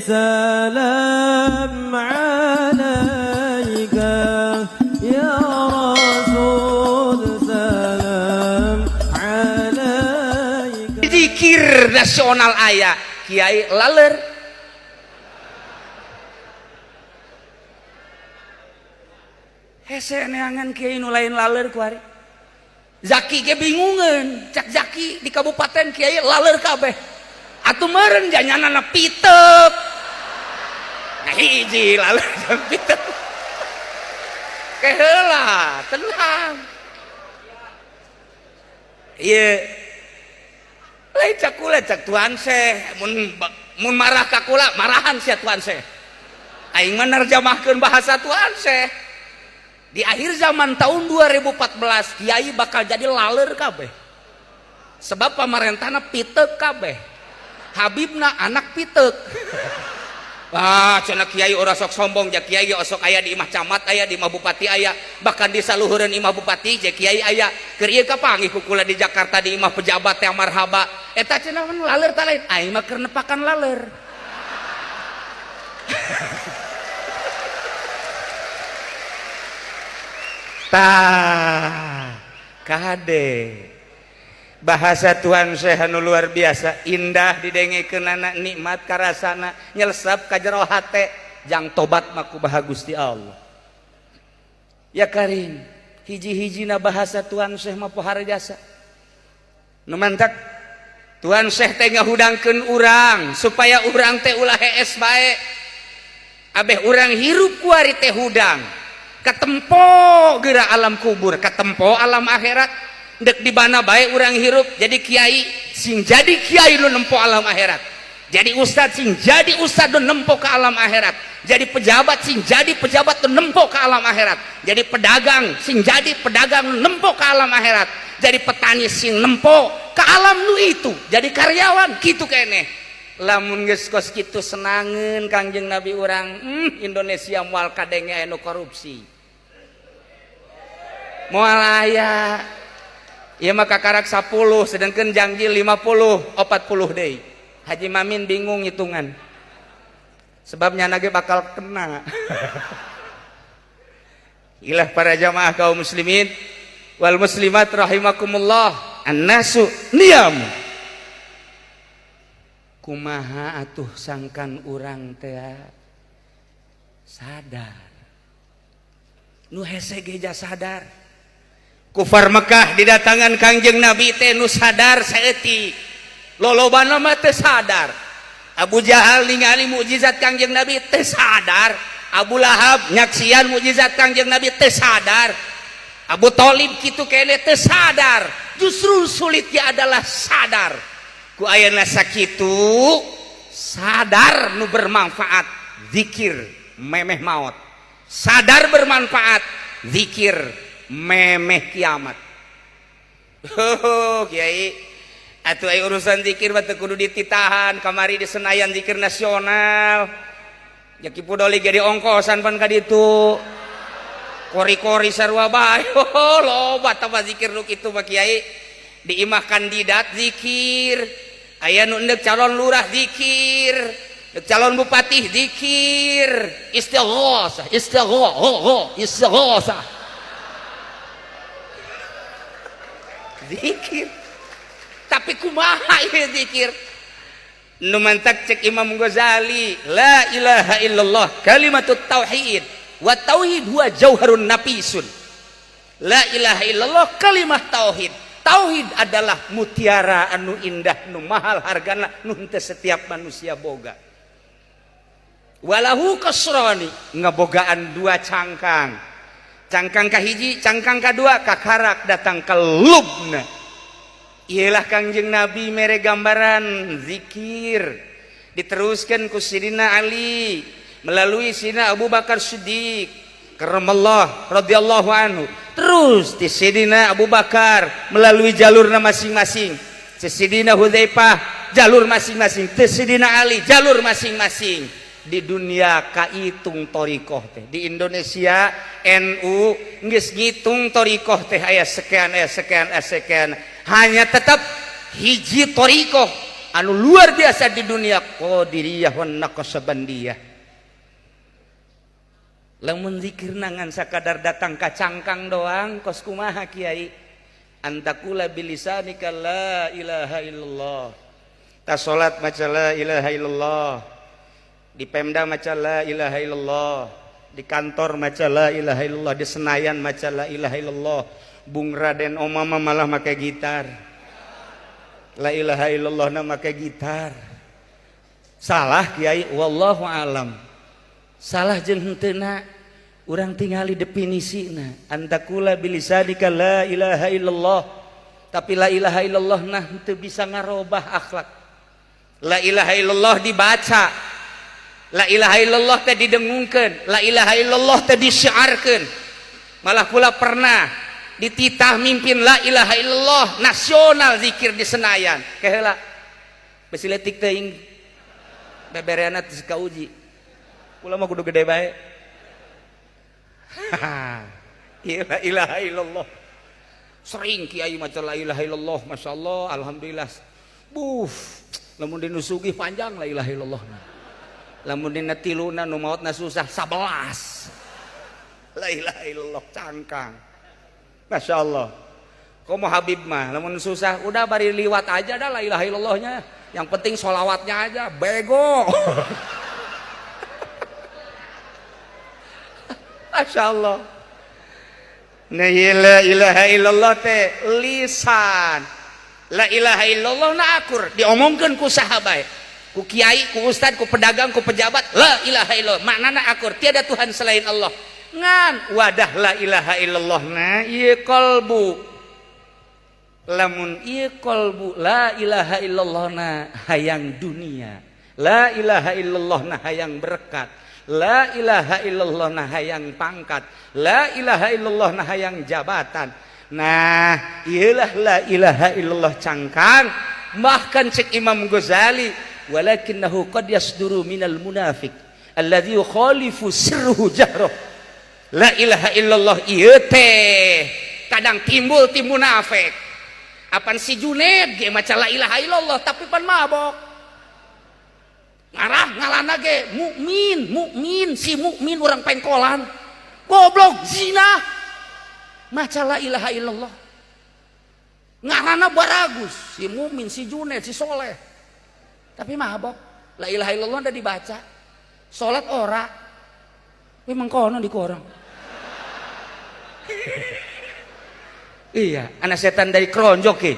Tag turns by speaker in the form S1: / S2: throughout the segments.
S1: Salam alaika ya Rasul, salam alaika.
S2: Zikir nasional aya, kiai laler. Hese neangan kiai nu lain laler kuari. Zaki ge bingungeun, cak Zaki di kabupaten kiai laler kabeh. Atuh meureun janyanana pitep. Nah hiji laler jeung pitep. Keheula, tenang. Ieu lain cak kula, cak Tuan Syekh, mun mun marah ka kula, marahan sia Tuan Syekh. Aing mah nerjemahkeun bahasa Tuan Syekh. Di akhir zaman tahun 2014 kiai bakal jadi laler kabeh. Sebab pamarentahna pitek kabeh. Habibna anak pitek. Wah, cenah kiai ora sok sombong, ja kiai osok aya di imah camat aya, di imah bupati aya, bahkan di saluhureun imah bupati ja kiai aya. Keur ieu kapanggih ku kula di Jakarta di imah pejabat yang marhaba. Eta cenah laler ta lain, aing mah keur nepakan laler. Tah, kade bahasa Tuhan Syekh anu luar biasa indah didengekeunana, nikmat karasana, nyelesep ka jero hate, jang tobat mah kumaha Gusti Allah. Ya Karim, hiji-hijina bahasa Tuhan Syekh mah pohara jasa. Nu mantak Tuhan Syekh teh ngahudangkeun urang supaya urang teh ulah hees bae. Abeh urang hirup kuari teh hudang. Katempo geura alam kubur, katempo alam akhirat. Dek di mana bae urang hirup, jadi kiai sing jadi kiai nu nempo alam akhirat. Jadi ustad sing jadi ustad nu nempo ke alam akhirat. Jadi pejabat sing jadi pejabat nu nempo ke alam akhirat. Jadi pedagang sing jadi pedagang nu nempo ke alam akhirat. Jadi petani sing nempo ke alam nu itu. Jadi karyawan kitu keneh. Lamun geus kos kitu senangeun Kangjeng Nabi urang, Indonesia moal kadenge aya nu korupsi. Moal aya. Ieu mah kakarak 10 sedangkan janji 50, 40 deui. Haji Mamin bingung hitungan. Sebabnya nage bakal kena. Ilah para jamaah kaum muslimin wal muslimat rahimakumullah, annasu niyam. Kumaha atuh sangkan urang teh sadar. Nu hese ge sadar. Kufar Mekah didatangan Kangjeng Nabi teh nu sadar saeutik. Lolobana mah teu sadar. Abu Jahal ningali mukjizat Kangjeng Nabi teu sadar. Abu Lahab nyaksian mukjizat Kangjeng Nabi teu sadar. Abu Thalib kitu keneh teu sadar. Justru sulitnya adalah sadar. Ku ayeuna sakitu sadar nu bermanfaat zikir memeh maot. Sadar bermanfaat zikir memeh kiamat. Oh, kiai atuh aya urusan zikir mah teu kudu dititahan. Kamari di Senayan zikir nasional. Ya Ki Pudoli ge diongkosan pan ka ditu. Kori-kori sarua bae. Oh, loba tah zikir nu kitu mah kiai. Di imah kandidat zikir, aya nu endek calon lurah zikir, endek calon bupati zikir, istighosah, istighosah, istighosah. Zikir. Tapi kumaha ieu zikir? Nu mantak cek Imam Ghazali, la ilaha illallah kalimatut tauhid wa tauhid huwa jauharun nafisun. La ilaha illallah kalimah tauhid. Tauhid adalah mutiara anu indah nu mahal hargana nu henteu setiap manusia boga. Walahu kasrani ngebogaan dua cangkang. Cangkang kahiji, cangkang kadua kakarak datang ke lubna. Iyalah Kangjeng Nabi mere gambaran zikir diteruskan ku Sidina Ali melalui Sidina Abu Bakar Siddiq karramallah radhiyallahu anhu. Terus di Sidina Abu Bakar melalui jalurna masing-masing, Sidina Hudzaifah jalur masing-masing, Sidina Ali jalur masing-masing. Di dunia kaitung thoriqoh teh, di Indonesia NU geus ngitung thoriqoh teh aya sekian, aya sekian, aya sekian, hanya tetap hiji thoriqoh anu luar biasa di dunia Qadiriyah wan Naqsabandiyah. Lamun zikir ngan sakadar datang ka cangkang doang kos kumaha kiai? Antakula bilisanika la ilaha illallah. Ta salat maca la ilaha illallah, di Pemda maca la ilaha illallah, di kantor maca la ilaha illallah, di Senayan maca la ilaha illallah. Bung Raden Omama malah make gitar, la ilaha illallah na make gitar. Salah kiai? Wallahu alam salah jeung henteu. Urang tingali definisina, antakula bilisanika la ilaha illallah, tapi la ilaha illallah nah henteu bisa ngarobah akhlak. La ilaha illallah dibaca, la ilaha illallah teh didengungkeun, la ilaha illallah teh disiarkeun. Malah pula pernah dititah mimpin la ilaha illallah nasional zikir di Senayan. Keheula besi letik teuing bebereana teu kauji. Kula mah kudu gede bae. La ilaha illallah sering kiai maca la ilaha illallah, masyaallah, alhamdulillah. Buh, lamun dinu sugih panjang la ilaha illallah, lamun dina tiluna nu maotna susah 11 la ilaha illallah cangkang. Masya Allah. Komo Habib mah lamun susah udah bari liwat aja dah la ilaha illallahnya, yang penting sholawatnya aja. Bego. Masya Allah. Nah, la ilaha illallah teh lisan, la ilaha illallah na akur diomongkeun ku sahabat, ku kiai, ku ustad, ku pedagang, ku pejabat. La ilaha illallah maknana akur tiada Tuhan selain Allah. Ngan wadah la ilaha illallah na ieu kolbu. Lamun ieu kolbu la ilaha illallah na hayang dunia, la ilaha illallah na hayang berkat, la ilaha illallah na hayang pangkat, la ilaha illallah na hayang jabatan, nah iyalah la ilaha illallah cangkang. Bahkan cek Imam Ghazali, walakinnahu qad yasduru minal munafiq alladzi yukhalifu sirruhu jahroh. La ilaha illallah ieu teh kadang timbul ti munafik. Apan si Juned ge maca la ilaha illallah tapi pan mabok, ngarah ngalana ge mukmin mukmin, si mukmin orang pengkolan goblok zina maca la ilaha illallah, ngarana baragus si mukmin, si Juned, si soleh, tapi mabok. La ilaha illallah udah dibaca, salat ora, memang kono di korong. Iya, anak setan dari keronjok ki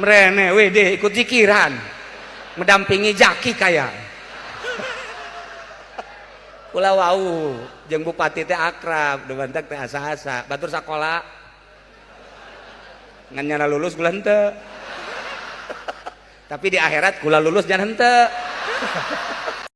S2: merene wede ikut zikiran mendampingi jaki kaya kula wau jeung bupati teh akrab, debantak teh asa-asa batur sakola ngan nyana lulus kula henteu, tapi di akhirat kula lulus jangan henteu.